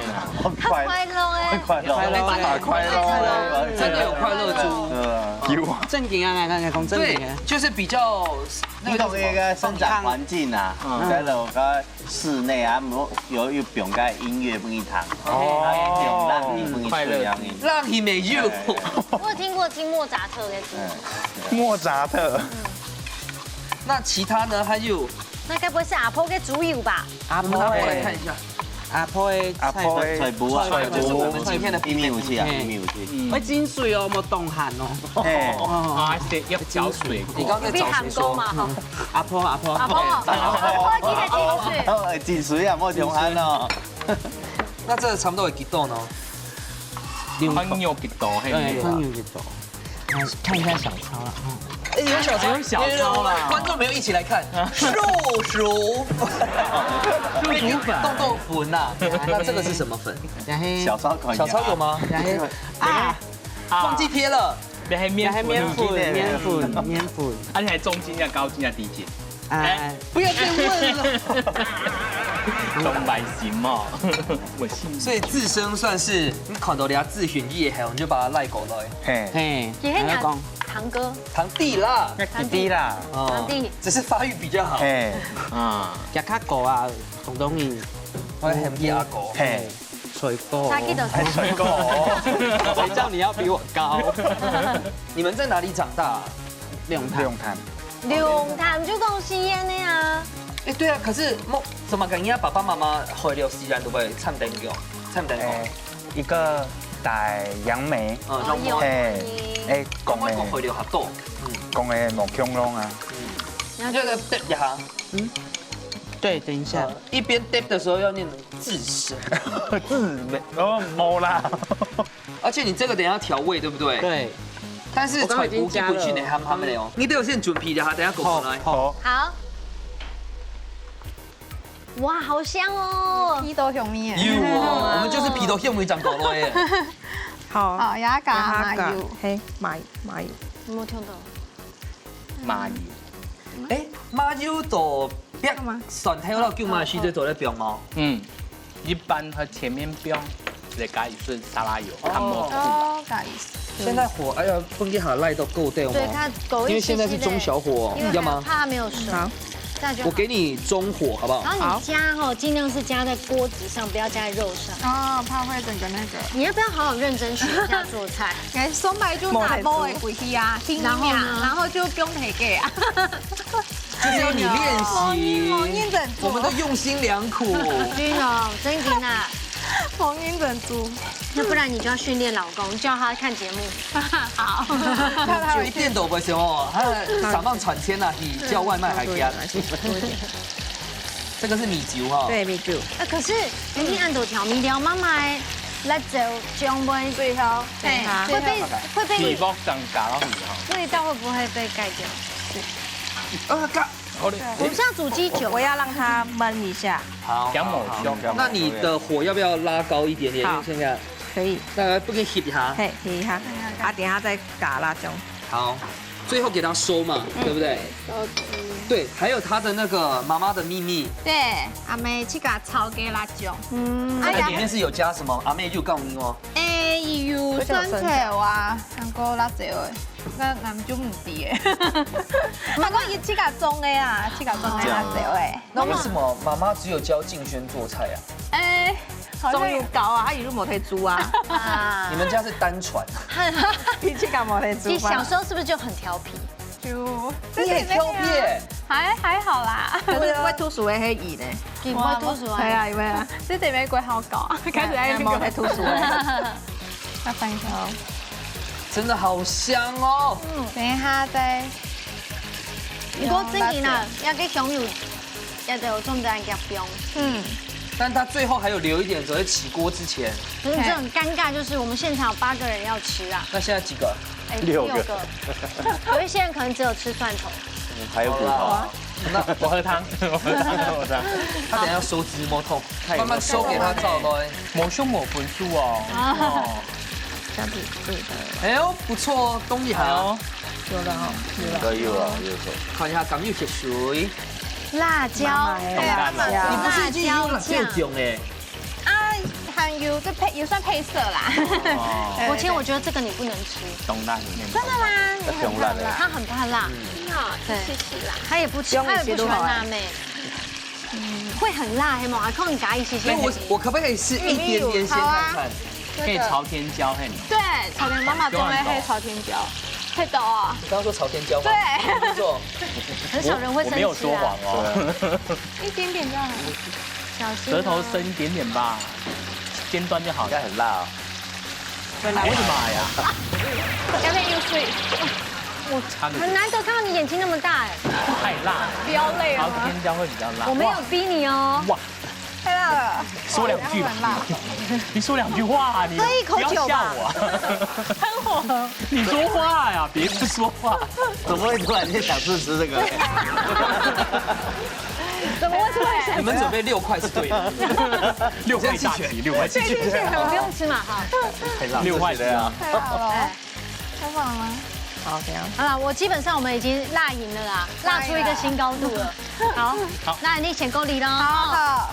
好快，快乐欸。快乐，快乐，快乐。快乐，真的有快乐猪。对啊。有啊。正经啊，来，来，来，讲正经啊。对，就是比较 那个叫什么？你懂那个生长环境啊，嗯。在那个室内啊，有，有，有放个音乐分你听，哦。啊，有冷气分你吹，快乐。这样子。冷气没有。哎。我有听过听莫扎特的歌。嗯。莫扎特。嗯。那其他呢？还有？那该不会是阿婆的猪油吧？阿婆的。我们拿过来看一下。 阿婆的菜，阿婆的菜脯啊。菜脯，就是我们今天的必备。一米五七啊，嘿。一米五七。嗯。要浸水哦，莫凍寒哦。嘿。哦。啊，而且要搅水过。你刚刚在找谁说？你喊过吗？哈。阿婆，阿婆。阿婆，阿婆，记得浸水。哦，浸水啊，莫冻寒哦。那这差不多有几度呢？六度。看有几度，嘿，哎，六度。看有几度。 看，看一下小抄了，嗯。哎，有小抄，有小抄啦。观众朋友一起来看，啊。树薯。树薯粉。冻冻粉呐。那这个是什么粉？然后小抄看一下。小抄有吗？然后，啊，啊。忘记贴了。你还面粉。你还面粉，面粉，面粉。啊，你还中筋啊，高筋啊，低筋？哎。哎。不要再问了。中白心嘛，我信。所以自身算是你看到人家自选夜黑，你就把他赖狗了。嘿。嘿，其实你要讲。 堂哥。堂弟啦。那弟弟啦。哦。堂弟。只是发育比较好。嘿。啊。也较高啊，广东人。我喊你阿哥。嘿。水果。差不多。还水果哦。谁叫你要比我高？你们在哪里长大啊？龙潭。龙潭。龙潭就讲西安的啊。哎，对啊，可是莫，怎么感觉爸爸妈妈去了西安都会唱灯光，唱灯光？哎， 一个戴杨梅，哦，杨梅。嘿，哎，讲个，讲个去了較多。嗯。讲个莫共樣啊。嗯。那个等一下。嗯。对，等一下。呃，一边 dip 的时候要念自身。自美，哦，没啦。而且你这个等一下调味，对不对？对。但是我刚刚已经加了。全部基本上你喊他们的哦。你都有先准备的哈，等一下过来。好，好。好。 哇，好香哦！鼻到香味耶。有哦，我们就是鼻到香味长高了耶。好。好，也加麻油。嘿，麻，麻油。有没有听到？麻油。哎，麻油都不要干嘛？蒜头了，就麻油就做得不用吗？嗯，一般它前面不用，再加一些沙拉油，哦。看蘑菇。哦，加一些。现在火，哎呀，分给它赖到够掉吗？对，它够一些些，因为现在是中小火哦，因为要吗？怕它没有熟。好。 这样就好。我给你中火，好不好？然后你加吼，尽量是加在锅子上，不要加在肉上。哦，怕会整个那个。你要不要好好认真学一下做菜？哎，松柏就拿毛的过去啊，然后呢？然后就不用提给啊。就是要你练习。我们都用心良苦。真的，真的啊。 要不然你就要训练老公，叫他看节目。好。他一点都不会哦，他上班賺錢啊，比叫外賣還香。多一點，多一點。這個是米酒哈。對，米酒。啊，可是你按到調味料，媽媽的辣椒醬味，最後，嘿，最後。會被，會被，皮包上嘎了哈。味道會不會被蓋掉？啊，嘎。 好嘞。我們現在煮雞酒。我要讓它燜一下。好，好，好。那你的火要不要拉高一點點？好。因為現在可以。那不可以翕一下？嘿，翕一下。啊，等一下再加辣椒。好。最后给它收嘛，对不对？收汁。对，还有它的那个妈妈的秘密，对，阿姆自家炒个辣椒。嗯，哎呀，它里面是有加什么？阿姆有告诉你哦。哎，有蒜头啊，还有辣椒哎，那俺就唔知哎。不过佢自家种个啊，自家种个辣椒哎。那为什么妈妈只有教静萱做菜啊？哎，好像有搞啊，他一路没在煮啊。你们家是单传。你自家没在煮吧？你小时候是不是就很调皮？就你很调皮耶。还还好啦。可是会吐水的黑姨呢？你不会吐水啊？对啊，因为啊，这姐妹鬼好搞啊，开始在那边没在吐水。要翻一下哦。真的好香哦。嗯，等一下再。不过正经啊，要给香油，要得有种在那个冰。嗯，但它最后还有留一点，只会起锅之前。可是这种尴尬就是我们现场有八个人要吃啊。那现在几个？哎，六个。六个。有一些人可能只有吃蒜头。嗯，还有骨头。好啦，那我喝汤，我喝汤，我喝汤。他等一下收汁摸痛，慢慢收给他照咯。没胸没分数哦。啊，哦，这样子可以的。哎呦，不错哦，东西还好。有了哈，有了。可以了，有了。看一下，敢有血水。辣椒，辣椒，你不是已经有辣椒酱哎？ 啊，还有个配也算配色啦。哦，我其实我觉得这个你不能吃，懂啦，真的吗？你很怕辣，它很怕辣，真的哦，对，谢谢啦。他也不吃，他也不喜欢辣妹，会很辣，黑毛还可能加一些些。那我我可不可以试一点点先看看？可以朝天椒，嘿。对，朝天妈妈都会黑朝天椒，配到啊。你刚刚说朝天椒吗？对，没错，很少人会生气啊。我没有说谎哦。一点点就好。 小心哦。舌头伸一点点吧，尖端就好了。应该很辣哦。我的妈呀！下面有水，我擦个，很难得看到你眼睛那么大哎。太辣了。不要泪了吗？朝天椒会比较辣。我没有逼你哦。哇，太辣了。说两句吧。很辣。你说两句话啊，你喝一口酒吧。不要吓我啊。喷火。你说话呀，别人说话。怎么会突然间想吃吃这个？ 怎么会突然想？你们准备六块是对的。六块大吉，六块大吉。对，谢谢，我不用吃嘛，哈。太浪费了啊。六块大吉啊。太好了。哎，开放了吗？好，怎样？好了，我基本上我们已经辣赢了啦，辣出一个新高度了。好，好，那你先给我理了。好，好。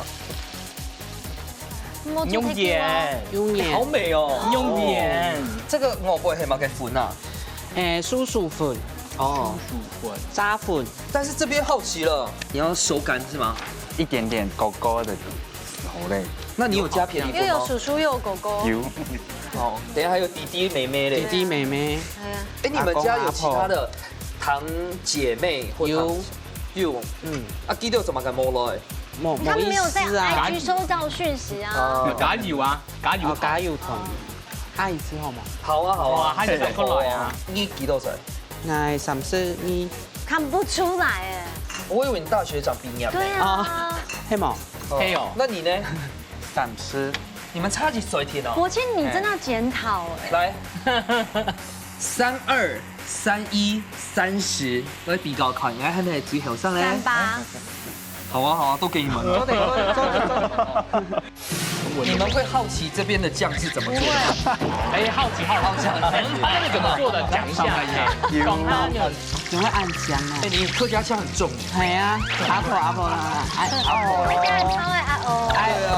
用眼，用眼，好美哦。用眼。这个我不会黑吗？给粉啊。哎，素薯粉。哦，素薯粉，炸粉。但是这边好奇了，你要手感是吗？一点点，狗狗的。好嘞。那你有加别的地方吗？又有叔叔又有狗狗。有。哦，等一下还有弟弟妹妹嘞。弟弟妹妹。哎呀，哎，你们家有其他的堂姐妹或堂有，嗯，啊，弟弟怎么敢摸了？哎，他们没有在IG收到讯息啊。哦，加油啊，加油，加油团，爱之后嘛。好啊，好啊，哇，还是过来啊。你几多岁？ 哎，三十二。看不出来哎。我以为你大学长毕业呢。对啊，黑毛，黑哦。那你呢？三十。你们差几岁天哦？国庆你真的要检讨哎。来，三二、三一、三十，来比较看，你看看谁最后生嘞？三八。好啊，好啊，都给你们了。你们会好奇这边的酱是怎么做的吗？哎，好奇，好奇，好奇。他那个怎么做的？讲一下，哎，讲他那个。怎么会恁香啊？哎，你客家腔很重。哎呀，阿婆阿婆啦，哎，阿婆。客家人超爱啊哦。哎哦。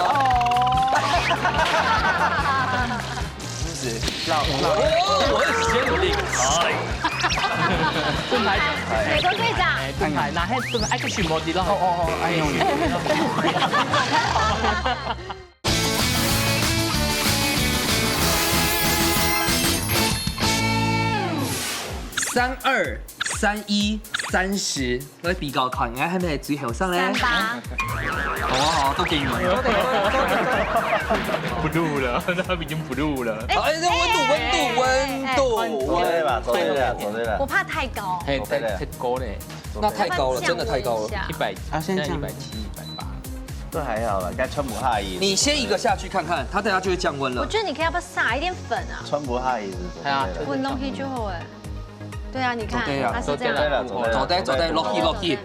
是不是？老老。哦，我很有力。哎。美国队长。哎，对，那还这个爱个什么的了？哦哦哦，哎呦。 三二、三一、三十，来比较看，你看还没最后生嘞？三八。好啊好啊，都给你们了。不录了，他们已经不录了。哎，这温度，温度，哎，哎，哎，哎。温度。走对了吧，走对了，走对了。我怕太高。嘿，太，太高嘞。那太高了，真的太高了。一百，啊，现在这样。现在一百七、一百八。这还好啦，该穿不下衣。你先一个下去看看，它等下就会降温了。我觉得你可以要不要撒一点粉啊？穿不下衣是什么？哎呀，对了。滚东西就好哎。对啊，你看，对啊，它是这样。走对了，走对了，走对，走对，落去，落去。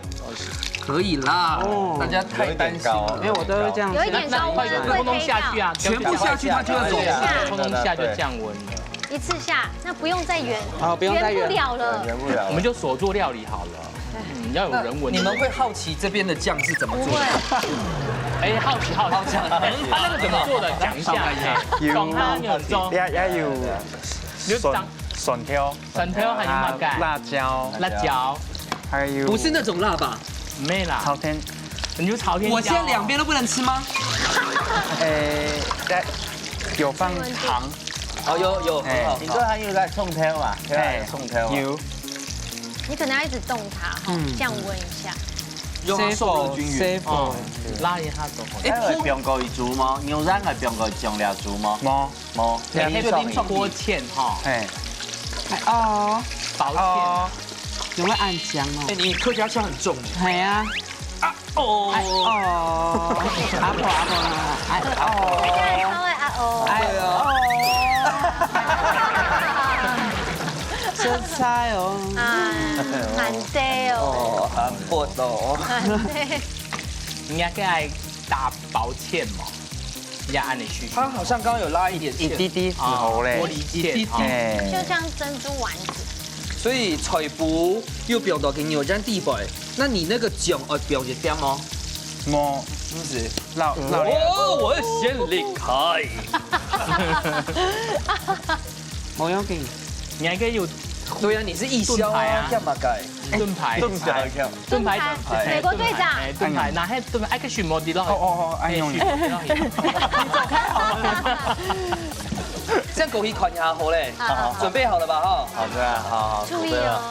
可以啦，哦，大家太担心了。有一点高哦。哎，我都会这样。有一点高温，那，那快点通通下去啊，会黑掉。全部下去，它就会走。对啊，通通下就降温了。一次下，那不用再圆，好，不用再圆。圆不了了。圆不了了。我们就手做料理好了。嗯，要有人文的。你们会好奇这边的酱是怎么做的？不会。哎，好奇，好奇。好奇。他那个怎么做的？讲一下。有。讲下你有做。也，也有你就讲蒜，蒜头，蒜头还有什么啊，辣椒，辣椒。还有不是那种辣吧？没啦。朝天。你就朝天椒。我现在两边都不能吃吗？诶，对，有放糖。哦，有，有，很好。你说还有在冲头嘛？对吧？哎，冲头嘛。有。你可能要一直动它哈，嗯。降温一下。让它受热均匀。师傅，师傅。哦，拉一下都好。哎，哎，會放過去煮嗎？牛蒡會放過去醬料煮嗎？無。無。哎，你就淋上去。你可以淋上去。薄芡哈。嘿。哎，哦。薄芡。哦。有沒有按香哦？哎，你客家腔很重哎。哎呀。啊，哦。哎，哦。阿婆，阿婆，哎，哦。哎，阿哦。哎，哦。真菜哦。啊，很对哦。哦，很不错哦。很对。你还可以来打薄芡嘛，你要按你去。它好像刚刚有拉一点芡。一滴滴石頭嘞。啊，玻璃芡，一滴滴。啊。哎。就像珍珠丸子。所以菜脯又放到牛蒡底背，那你那个醬愛放一點嗎？無。不是。老，老。哦，我先离开。無要緊。你還可以有對啊，你是義消啊，盾牌啊。幹嘛改？盾牌。盾牌。盾牌。美國隊長。哎，盾牌，拿起盾牌，哎，可以選無敵咯。哦，哦，哦，哎，用。選無敵咯。你走開好嗎？這樣狗皮款也好嘞。好，好，好。準備好了吧？哈。好的啊，好，好，注意哦。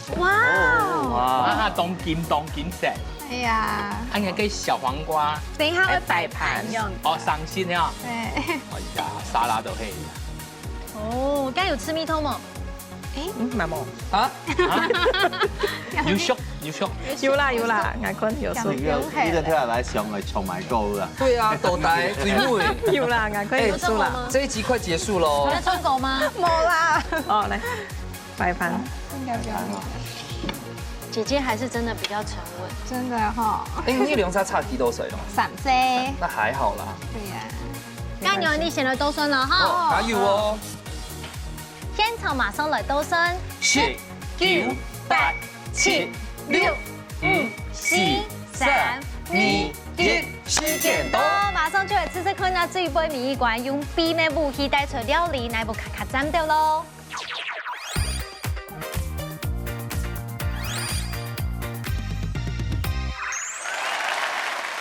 準備了。哇哦。哇。啊，當金，當金色。哎呀。啊，你還可以小黃瓜。等一下會擺盤。哎，擺盤用的。哦，上色啊。對。哎呀，沙拉都可以。 哦，剛有吃蜜桃嗎？哎，嗯，沒有。啊？啊？有熟，有熟。有啦，有啦，𠊎看有熟。你个，你个聽下來想个，從來過啦。對啊，到底最尾。有啦，𠊎看有熟啦。哎，有熟嗎？這一集快結束嘍。你要唱歌嗎？沒啦。哦，來，擺盤。應該不要。姐姐還是真的比較沉穩。真的哈。哎，你兩儕差幾多歲咯？三歲。那還好啦。對呀。 該牛，你先來倒算了哈。哦，還有哦。現場馬上來倒算。十、九、八、七、六、五、四、三、二、一，時間到。好，馬上就來試試看啊，最尾尾一關用秘密武器帶出料理，哪一步卡卡站掉咯。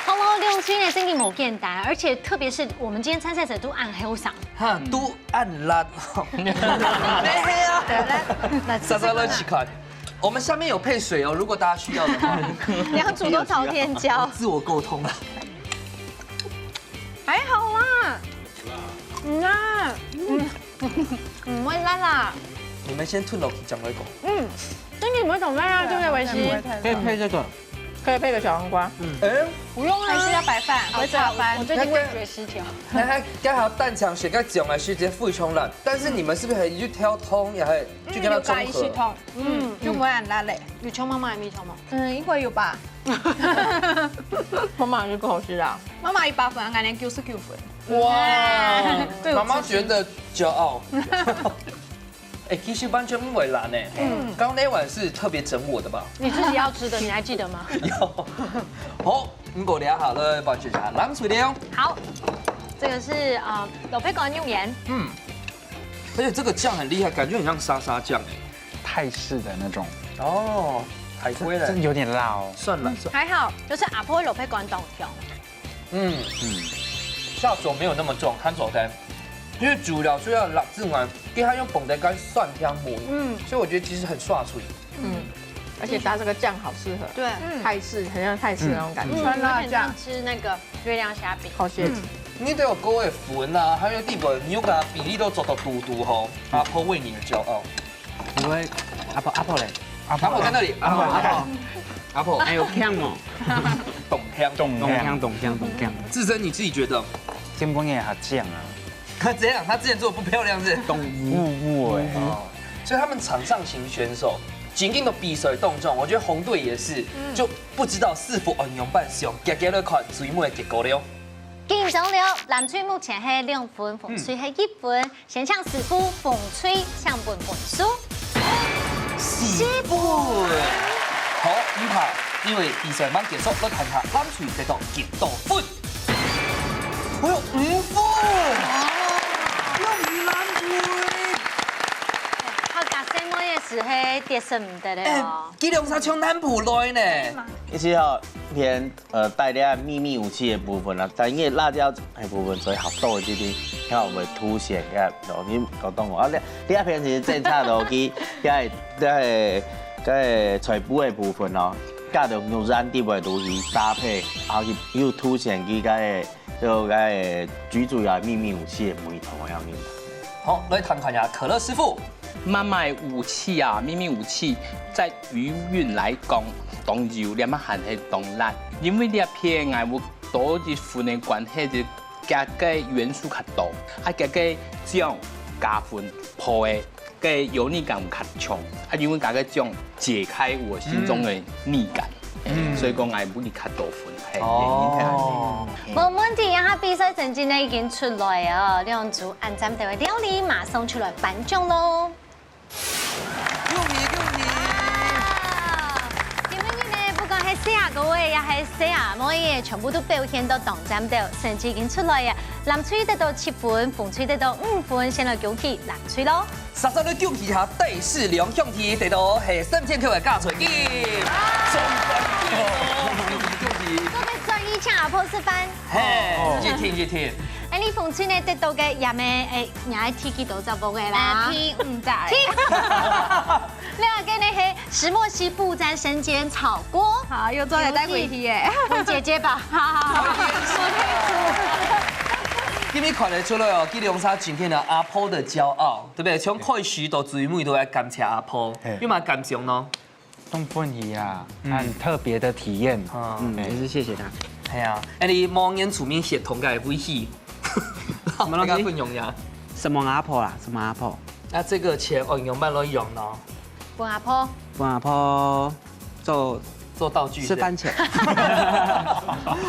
Hello，六七呢，真的無簡單，而且特別是我們今天參賽者都恁後生。哈，都恁辣。沒有啊。來，來，來，試試看啊。啥啥亂七款。我們下面有配水哦，如果大家需要的話。兩組都朝天椒。自我溝通了。還好啦。嗯啊，嗯。 毋會辣啦。你們先吞落去，正來講。嗯，真的毋會當辣啊，對不對，維希？可以配這個。可以配個小黃瓜。嗯。哎，不用啊。還是要白飯，哦，會炸翻。我最近味覺失調。那它剛好蛋腸選該種還是直接非常辣，但是你們是不是還去挑湯，也還去跟它中和？嗯，就加一起湯。嗯，就毋會恁辣咧。有像媽媽的味道嗎？嗯，應該有吧。媽媽有夠好食啊。媽媽一百分，𠊎連九十九分。 哇，對，媽媽覺得驕傲。哎，其實完全不會辣呢。嗯。剛剛那碗是特別整我的吧？你自己要吃的，你還記得嗎？有。好，你給我量好了，把這下冷水了。好，這個是，呃，蘿蔔乾用鹽。嗯，而且這個醬很厲害，感覺很像沙沙醬哎。泰式的那種。哦，海龜嘞。真的有點辣哦。算了，算了。還好，就是阿婆蘿蔔乾當香。 嗯，嗯，下手沒有那麼重，看手感。因為主要是要辣之外，因為它用炱豆乾蒜香母，嗯，所以我覺得其實很刷嘴。嗯，而且搭這個醬好適合。對，嗯，泰式，很像泰式那種感覺。嗯，川辣醬。很像吃那個月亮蝦餅。好吃。嗯，你都有各位粉啊，還有地粉，你有把比例都做到嘟嘟吼，阿婆為你而驕傲。 因為阿婆，阿婆嘞？阿婆在那裡，阿婆，阿婆，阿婆。哎喲，強哦。懂香，懂香，懂香，懂香，懂香。志珍，你自己覺得？真本也好靚啊。他怎樣？他之前做得不漂亮是？懂霧霧哎。哦，所以他們場上型選手，僅僅的比賽動作，我覺得紅隊也是，就不知道是否恩勇半雄，給給了款水木的結果了。緊張了，藍隊目前係兩分，紅隊係一分，先請師傅紅隊請分分數。四分。好，毋怕，因為比賽吂結束，來看下藍隊得到幾多分。哎喲，五分！恭喜藍隊！好，假設我也係係跌死毋得了哦。哎，佢兩儕像男女來呢。其實哦，偏 呃，帶這秘密武器个部分啦，但因為辣椒个部分，所以較多一點，較會凸顯遐，容易搞懂哦。啊，你，你那片其實政策落去，該个，該个，該个菜脯个部分哦，加到肉圓底个東西搭配，然後去又凸顯佢該个，就該个最主要个秘密武器个味道，我要明白。好，來談看呀，可樂師傅。媽媽个武器啊，秘密武器，在餘韻來講，當有，這嘛還係當辣，因為這片𠊎有 多一分个關係，就加个元素較多，啊，加个醬加分，泡个，个油膩感較強，啊，因為加个醬解開我心中个膩感，嗯。所以講𠊎分佢較多分，係，哦。原因係恁呢。無問題，這下比賽成績呢已經出來哦，兩組恁讚个料理馬上就來頒獎咯。 恭喜恭喜！今晡日呢，不管係細阿哥仔，也係細阿妹仔，全部都表現到當讚个，成績已經出來啊！藍隊得到七分，紅隊得到五分，先來恭喜藍隊咯。煞煞來恭喜下，第四兩兄弟得到係三千塊个加菜金，雙冠軍哦！恭喜恭喜！各位專一請阿婆食飯。 嘿，哦。一定一定。哎，你紅隊呢得到个也咩？哎，你愛提幾多隻屋个啦？呃，提五隻。提。你个呢係石墨烯不沾生煎炒鍋。好，又做得帶回去耶。問姐姐吧。好好好。因為看得出來哦，佢兩儕今天的阿婆的驕傲，對不對？從開始到最尾都在感謝阿婆，嘿。有嘛感想呢？ 當歡喜啊，嗯。很特別的體驗。啊。嗯，哎。也是謝謝他。係啊，哎，你望眼出面血統个危機，什麼東西？大家分享呀。什麼阿婆啦？什麼阿婆？那這個錢哦，用慢慢用呢？分阿婆。分阿婆做做道具是不是？吃飯錢。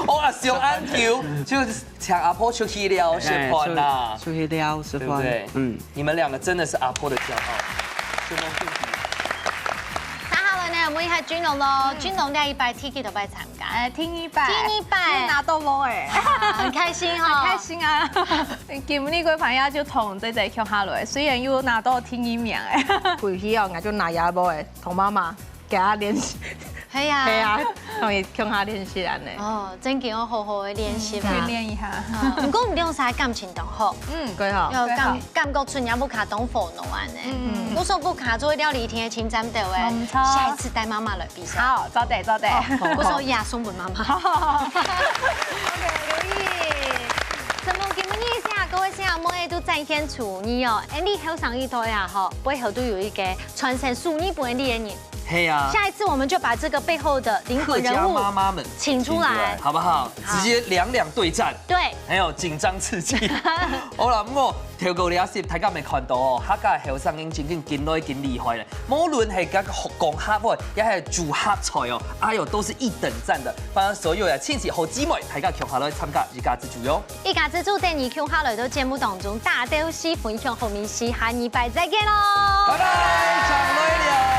哦，啊，小安球，就請阿婆出去尞，食飯啦。哎，出，出去尞，食飯。對不對？嗯。 你們兩個真的是阿婆的驕傲。真的，謝謝。接下來呢，問一下君龍咯。嗯。君龍這一擺第幾多擺參加？呃，第二擺。第二擺。拿到無欸？啊，很開心哦。很開心啊。今晡日个朋友就同姐姐共下來，雖然有拿到第二名欸。回去哦，𠊎就拿也無欸，同媽媽 給他練習。係啊。係啊，同佢共下練習恁呢。哦，正經愛好好个練習啊。嗯，訓練一下。啊，毋過你兩儕感情當好。嗯，幾好。有感，幾好。感覺出你屋下當火鬧恁呢。嗯。我說屋下做料理一定會盡讚个欸。嗯，毋錯。下一次帶媽媽來比賽。好，做得，做得。哦，我說也送分媽媽。OK，留意。承蒙今晡日細阿哥个細阿妹都展現廚藝哦，恁樣後生一代啊，吼，背後都有一個傳承手藝本領个人。 係啊。下一次我們就把這個背後的靈魂人物客家媽媽們請出來。請出來，好不好？好。直接兩兩對戰。對。還有緊張刺激。好啦，毋過透過這集，大家有看到哦，客家後生人真經緊來緊厲害咧。無論係講客話，也係煮客菜哦，哎喲，都是一等讚的。歡迎所有个親戚好姊妹，大家共下來參加一家之煮喲。一家之煮，等你共下來到節目當中，大家都係分享好美食，下禮拜再見咯。拜拜，常來尞。